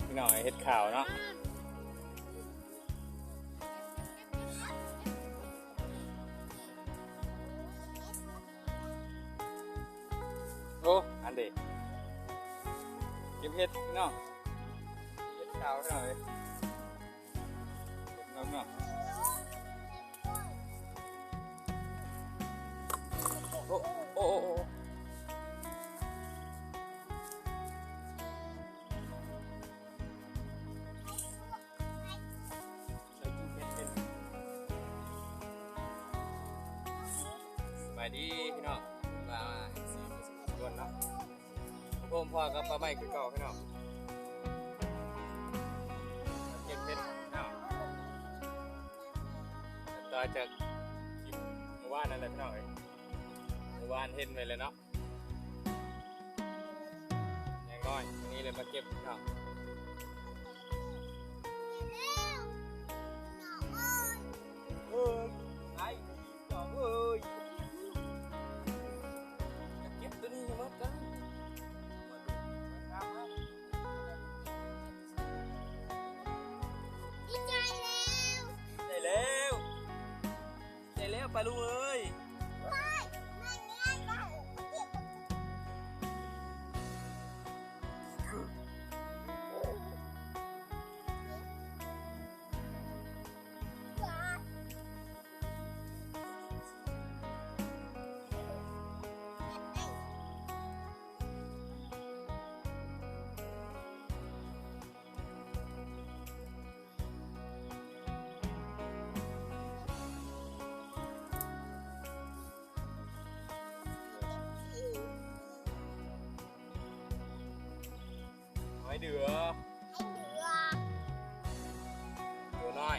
พี่น้อง เห็ดขาวเนาะ โอ้ อันเด เก็บเห็ดพี่น้อง เห็ดขาวพี่น้องเอ้ย เก็บเนาะ โอ้ โอ้ โอ้ โอ้ สบายดีพี่น้อง มาเอฟซีทุกคนเนาะ ผมพอกับป้าไม้คือเก่าพี่น้อง เก็บเห็ดเนาะ ต่อจากคลิปเมื่อวานนั่นแหละพี่น้องเอ้ย เมื่อวานเห็นไว้แล้วเนาะ อย่างน้อยวันนี้เลยมาเก็บเนาะ เอ้ย ไอ้น้องเอ้ย เก็บตัวนี้ให้หมดก่อน ดีใจแล้ว ได้แล้ว ได้แล้ว ไปลุงเอ้ย ว้าย นั่นไง หอยเดือ หอยเดือ ตัวน้อย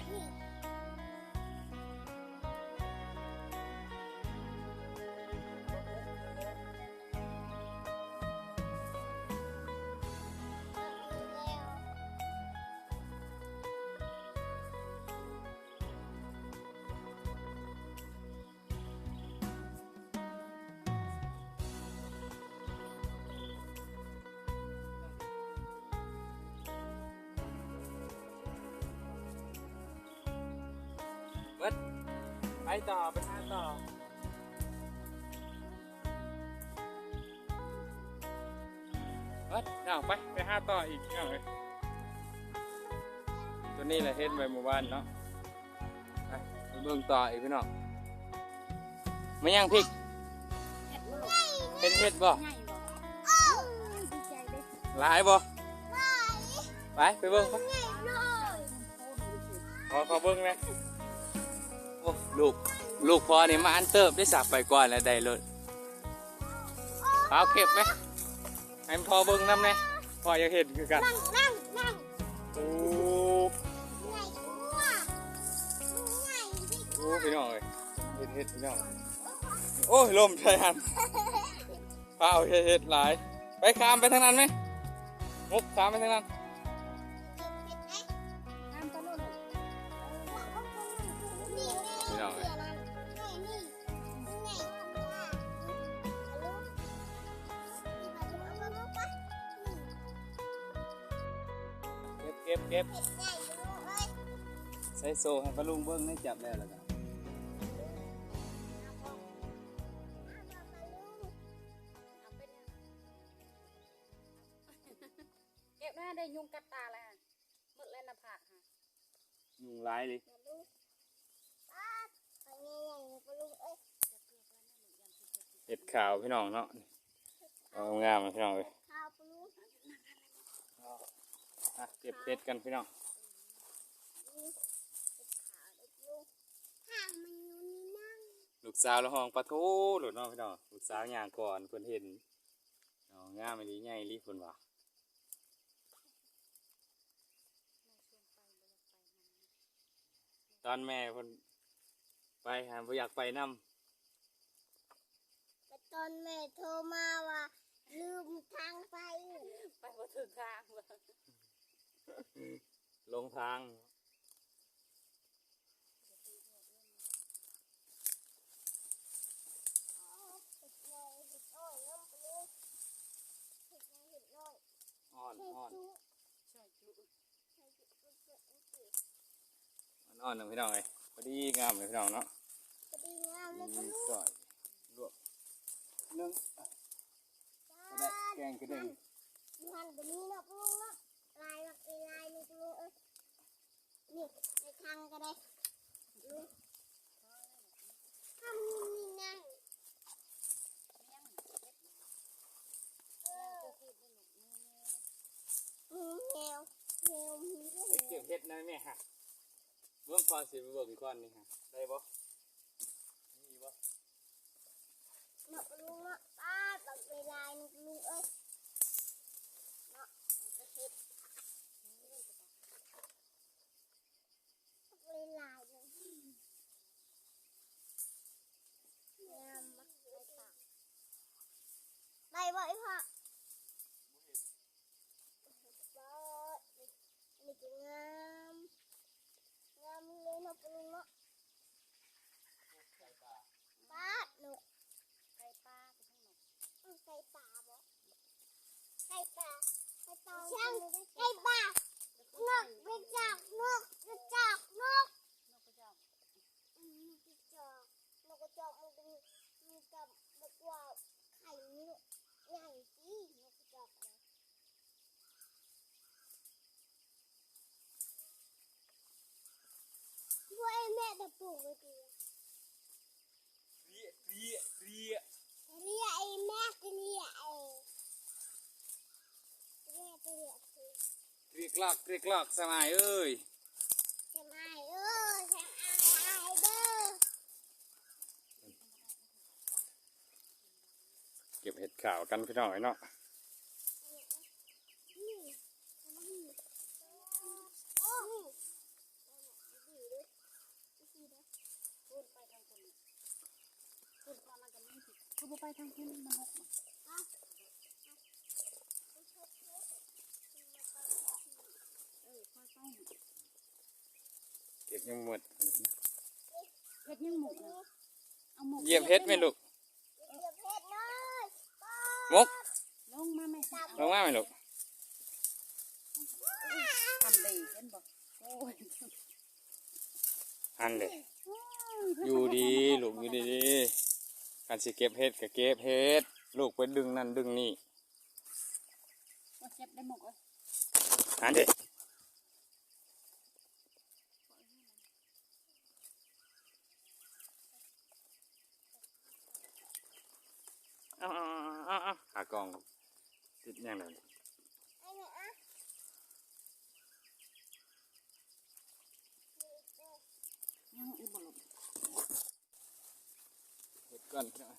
เบิด ไปต่อ ไปหาต่อ เบิด เอาไป ไปหาต่ออีก พี่น้องเอ้ย ตัวนี้แหละเห็นไว้เมื่อวานเนาะ ไป ไปเบิ่งต่ออีกพี่น้อง มายังพริก เห็นเห็ดบ่ หลายบ่ ไป ไปเบิ่งไป ขอ ขอเบิ่งแหน่ โอ้ ลูก ลูกพ่อนี่มาอันเติบได้สับไปก่อนแล้วได้เลย เอาเก็บไหม ให้พ่อเบิ่งนำแหน่ พ่ออยากเห็นคือกัน นั่ง นั่ง นั่ง โอ้ ใหญ่กว่า ใหญ่ดิ โอ้ พี่น้องเอ้ย เห็ด เห็ด พี่น้อง โอ้ย ลมใส่หัน พาเอาเห็ด เห็ดหลาย ไปข้ามไปทางนั้นไหม มุกข้ามไปทางนั้น พี่น้องเอ้ย เก็บ เก็บ เก็บ ใส่โซ่ให้ป้าลุงเบิ่ง ได้จับแล้วล่ะ เก็บนะ ได้ยุงกัดตาแล้ว หมดแล้วหน้าผากค่ะ ยุงหลายเลย เห็ดขาวพี่น้องเนาะ เอางามๆ พี่น้องเอ้ย อ่ะ เก็บเห็ดกันพี่น้อง ลูกสาวละห้องปะโถโลดเนาะพี่น้อง ลูกสาวย่างก่อนเพิ่นเห็น เอางามอีหลี ใหญ่อีหลีเพิ่นว่า ตอนแม่เพิ่นไปหาบ่อยากไปนำ แต่ตอนแม่โทรมาว่าลืมทางไป ไปบ่ถึงทาง หลงทาง อ่อน อ่อน ນອນໜຶ່ງພີ່ນ້ອງເອີຍ ພໍດີງາມເລີຍພີ່ນ້ອງເນາະ ພໍດີງາມເລີຍ ມີກ້ອຍລວກໜຶ່ງ ກໍໄດ້ແກງກະເດ້ງ ຢູ່ຫັ້ນກໍມີເນາະ ປະລຸງເນາະ ຫຼາຍບັກເອ ຫຼາຍເລີຍປະລຸງເອີຍ ນີ້ໃນຖັງກໍໄດ້ ນີ້ ທຳນີ້ນັ້ນ ເອີ ແມວ ແມວ ໄປເກັບເຫັດນຳແມ່ຫະ ເບິ່ງກ່ອນ ຊິໄປເບິ່ງກ່ອນນີ້ຫະ ໄດ້ບໍ່ ມີບໍ່ ເນາະ ປະລຸງເນາະ ປາດ ບັກເອ ຫຼາຍໜຶ່ງປະລຸງເອີຍ ເນາະ ເຮັດ ບັກເອ ຫຼາຍໜຶ່ງ ງາມມາກ ໄດ້ບໍ່ ໄດ້ບໍ່ອີ່ພໍ່ ບໍ່ເຫັນ ປາດ ນີ້ກໍງາມ ງາມເລີຍເນາະ ປະລຸງເນາະ ໄກ່ປ່າ ປາດ ນົກ ໄກ່ປ່າ ໄກ່ປ່າບໍ່ ອືມ ໄກ່ປ່າ ໄກ່ປ່າ ຊ້າງ ໄກ່ປ່າ ນົກກະຈອກ ນົກກະຈອກ ນົກ ນົກກະຈອກ ອືມ ນົກກະຈອກ ນົກກະຈອກມັນກໍມີ ມີແຕ່ແບບວ່າໄຂ່ມັນໃຫຍ່ຕິ ນົກກະຈອກ ບໍ່ ໄອ້ແມ່ຕະປູໄວ້ຕິ ເຕຍ ເຕຍ ເຕຍ ເຕຍ ໄອ້ແມ່ ເຕຍ ເຕຍ ເຕຍ ເຕຍ ກຣິກກຣອກ ກຣິກກຣອກ ສະມາຍເອີຍ ສະມາຍເອີຍ ສະມາຍເດີ ເກັບເຫັດຂາວກັນພີ່ນ້ອງເອີຍເນາະ ພຸ້ນໄປທາງພຸ້ນ ພຸ້ນ ເພາະມັນກໍມີ ຄືບໍ່ໄປທາງພຸ້ນ ມັນຫົກ ເອີ ຄ່ອຍໄປ ເກັບຍັງໝົດ ເຮັດຍັງໝົກນະ ເອົາໝົກ ຢຽບເຫັດແມ່ລູກ ຢຽບເຫັດເລີຍ ໝົກ ລົງມາແມ່ ລົງມາແມ່ລູກ ທຳເດ ເຫັນບໍ່ ໂອ້ຍ ຫັ້ນເດ ຢູ່ດີລູກ ຢູ່ດີໆ ຄັນຊິເກັບເຫັດກໍເກັບເຫັດ ລູກໄປດຶງນັ້ນດຶງນີ້ ບໍ່ເຈັບໄດ້ໝົກເອີຍ ຫັ້ນເດ ເອົາໆໆໆ ຂາກອງຕິດຫຍັງແລ້ວນີ້ ຍັງອີກບໍ່ລູກ ເຮັດກ່ອນ ຂາວ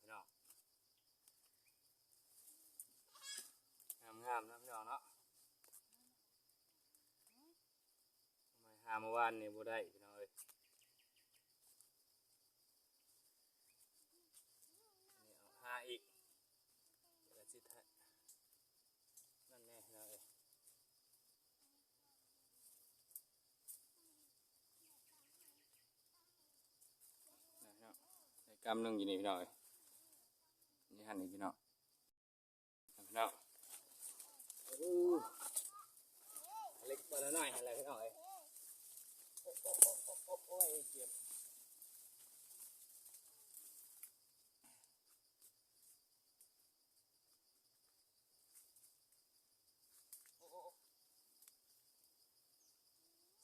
ພີ່ນ້ອງ ງາມໆ ເນາະພີ່ນ້ອງເນາະ ມາຫາເມື່ອວານນີ້ບໍ່ໄດ້ພີ່ນ້ອງເອີຍ ນີ້ເອົາຫາອີກ ແລ້ວຊິ ນັ້ນແນ່ພີ່ນ້ອງເອີຍ ນະເນາະ ໄດ້ກຳໜຶ່ງຢູ່ນີ້ພີ່ນ້ອງເອີຍ ນີ້ຫັ້ນນີ້ພີ່ນ້ອງ ພີ່ນ້ອງ ໂອ້ ເລັກປານນ້ອຍຫັ້ນແຫຼະພີ່ນ້ອງເອີຍ ໂອ້ຍ ເຈັບ ໂອ້ ໂອ້ ໂອ້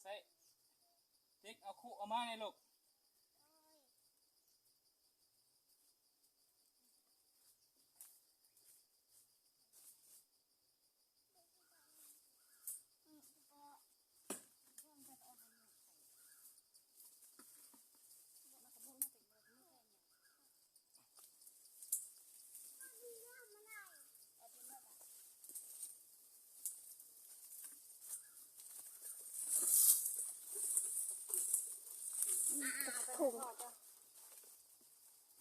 ໃສ່ ຕິກ ເອົາຄຸເອົາມາແດ່ລູກ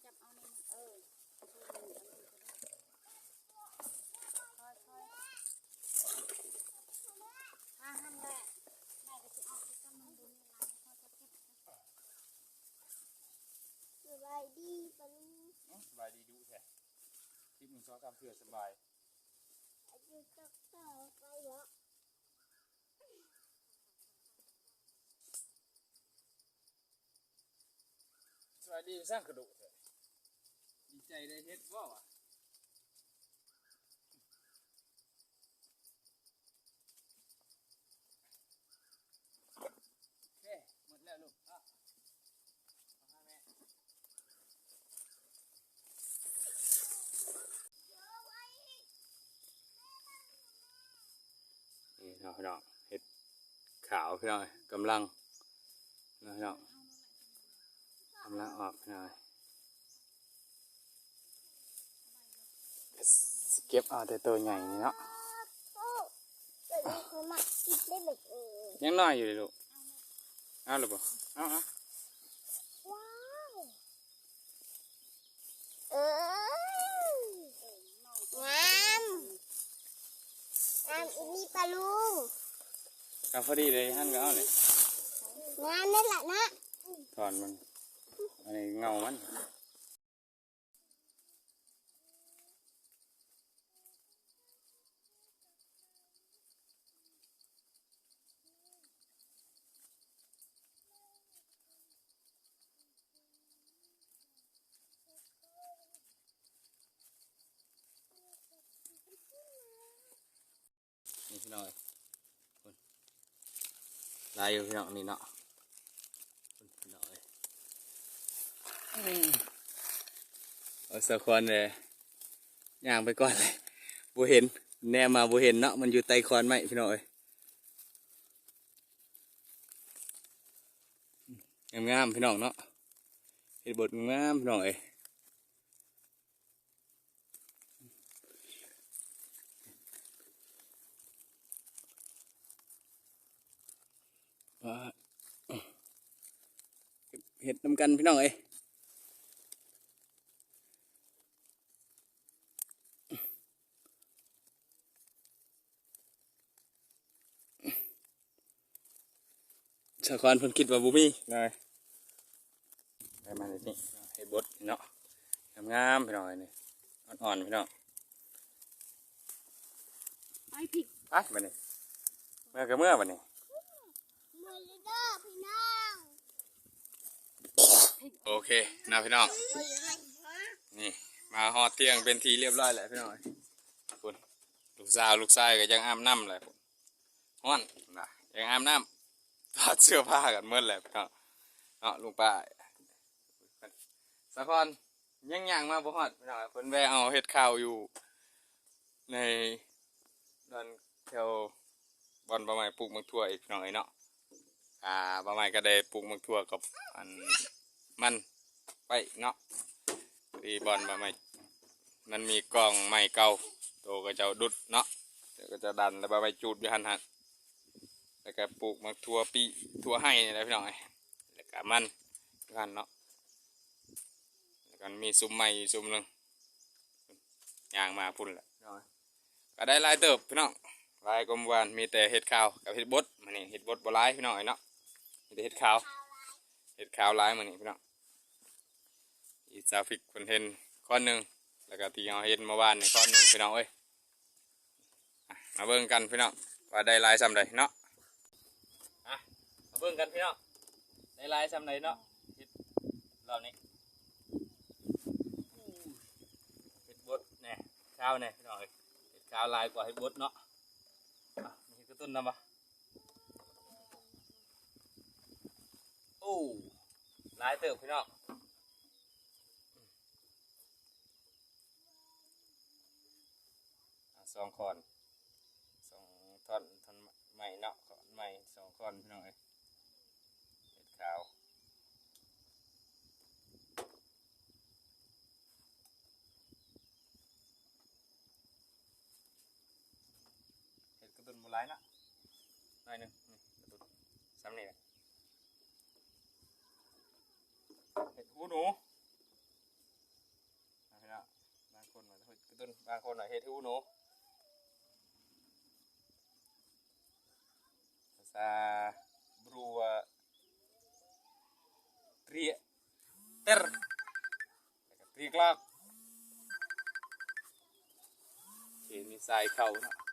จับเอานี่ เออ ค่อยๆ อ่า หั่นแหละ แม่ก็สิเอาไปกำมันดูนี่ล่ะ ค่อยๆ เก็บ สบาย ໜຶ່ງ ສອງ ສາມເທື່ອສະບາຍ. ສະບາຍດີ ສ້າງກະດູກແທ້ ດີໃຈໄດ້ເຮັດບໍ່ວະ? ໂອເຄ ໝົດແລ້ວລູກ ເອົາ ເອົາຫາແມ່ ນີ້ເນາະພີ່ນ້ອງ ເຫັດຂາວພີ່ນ້ອງ ກຳລັງ ເນາະພີ່ນ້ອງ ກຳລັງອອກພີ່ນ້ອງ. ຊິເກັບເອົາແຕ່ໂຕໃຫຍ່ນີ້ເນາະ ຍັງນ້ອຍຢູ່ເດ້ລູກ ເອົາແລ້ວບໍ່? ເອົາ ເອົາ ວ້າວ ເອີ ງາມ ງາມອີ່ຫຼີປາລຸງ ກະພໍດີເລີຍ ຫັ້ນກະເອົາເລີຍ ງາມເລີຍລະເນາະ ຖອນມັນ ອັນນີ້ເງົາມັນ. ນີ້ພີ່ນ້ອງເອີຍ ພຸ້ນ ຫຼາຍຢູ່ພີ່ນ້ອງນີ້ເນາະ ພຸ້ນພີ່ນ້ອງເອີຍ ອືມ ເອົາສາຄອນເລີຍ ຍ່າງໄປກ່ອນເລີຍ ບໍ່ເຫັນ ແນມມາບໍ່ເຫັນເນາະ ມັນຢູ່ໃຕ້ຄອນໄມ້ພີ່ນ້ອງເອີຍ ງາມໆ ພີ່ນ້ອງເນາະ ເຫັດບົດງາມໆ ພີ່ນ້ອງເອີຍ. ເຮັດນຳກັນພີ່ນ້ອງເອີຍ ສາຄອນເພິ່ນຄິດວ່າບໍ່ມີນະ ໄດ້ມານີ້ ເຫັດບົດເນາະ ງາມໆ ພີ່ນ້ອງເອີຍ ອ່ອນໆ ພີ່ນ້ອງ ໄປພີ້ ໄປບາດນີ້ ເມືອກະເມືອບາດນີ້ ເມືອແລ້ວເດີພີ່ນ້ອງ ໂອເຄເນາະພີ່ນ້ອງ ນີ້ມາຮອດທ່ຽງເປັນທີ່ລຽບຮ້ອຍແລ້ວພີ່ນ້ອງ ພຸ້ນ ລູກສາວລູກຊາຍກະຍັງອາບນ້ຳແຫຼະ ຮ້ອນນະ ຍັງອາບນ້ຳ ຖອດເສື້ອຜ້າກັນໝົດແລ້ວເນາະ ເນາະ ລຸງປ້າ ສາຄອນຍັງຍ່າງມາບໍ່ຮອດພີ່ນ້ອງ ເພິ່ນແວ່ເອົາເຫັດຂາວຢູ່ໃນ ບ່ອນແຖວ ບ່ອນບ່າວໃໝ່ປູກໝາກຖົ່ວອີກພີ່ນ້ອງເອີຍເນາະ ອ່າ ບ່າວໃໝ່ກະໄດ້ປູກໝາກຖົ່ວກັບອັນມັນໄວ້ເນາະ ພໍດີບ່ອນບ່າວໃໝ່ ມັນມີກອງໄມ້ເກົ່າ ໂຕເຂົາເຈົ້າດຸດເນາະ ເຂົາເຈົ້າດັນ ແລ້ວບ່າວໃໝ່ຈູດຢູ່ຫັ້ນຫັ້ນ ແລ້ວກະປູກໝາກຖົ່ວປີ ຖົ່ວໄຮ່ນີ້ແຫຼະພີ່ນ້ອງເອີຍ ແລ້ວກະມັນຢູ່ຫັ້ນເນາະ ແລ້ວກະມີຊຸມໄມ້ຢູ່ຊຸມໜຶ່ງ ຍ່າງມາພຸ້ນແຫຼະພີ່ນ້ອງເອີຍ ກະໄດ້ຫຼາຍເຕີບພີ່ນ້ອງ ຫຼາຍກວ່າມື້ວານ ມີແຕ່ເຫັດຂາວກັບເຫັດບົດ ມື້ນີ້ເຫັດບົດບໍ່ຫຼາຍພີ່ນ້ອງເອີຍເນາະ ມີແຕ່ເຫັດຂາວ ເຫັດຂາວຫຼາຍມື້ນີ້ພີ່ນ້ອງ ອີສາວຟິກເພິ່ນເຫັນຄອນໜຶ່ງ ແລ້ວກະທີ່ເຮົາເຫັນມື້ວານນີ້ຄອນໜຶ່ງພີ່ນ້ອງເອີຍ ອ່ະ ມາເບິ່ງກັນພີ່ນ້ອງ ວ່າໄດ້ຫຼາຍສ່ຳໃດເນາະ ອ່ະ ມາເບິ່ງກັນພີ່ນ້ອງ ໄດ້ຫຼາຍສ່ຳໃດເນາະ ເຫັດລອບນີ້ ເຫັດບົດແດ່ ຂາວແດ່ພີ່ນ້ອງເອີຍ ເຫັດຂາວຫຼາຍກວ່າເຫັດບົດເນາະ ອ່ະ ມີເຫັດກະຕຸ້ນນຳບໍ່? ໂອ້ ຫຼາຍເຕີບພີ່ນ້ອງ ອ່າ ສອງຂອນ ສອງທ່ອນ ທ່ອນໄມ້ເນາະ ຂອນໄມ້ສອງຂອນພີ່ນ້ອງເອີຍ ເຫັດຂາວ ເຫັດກະຕຸ້ນບໍ່ຫຼາຍເນາະ ໜ້ອຍໜຶ່ງ ນີ້ກະຕຸ້ນ ສ່ຳນີ້ແຫຼະ ເຫັດຫູໜູ ພີ່ນ້ອງ ບາງຄົນວ່າເຫັດກະຕຸ້ນ ບາງຄົນວ່າເຫັດຫູໜູ ພາສາບຣູວ່າ ເຕຣຍ ເຕີ ແລ້ວກະເຕຣຍກລອກ ສາຍເຂົ້າເນາະ.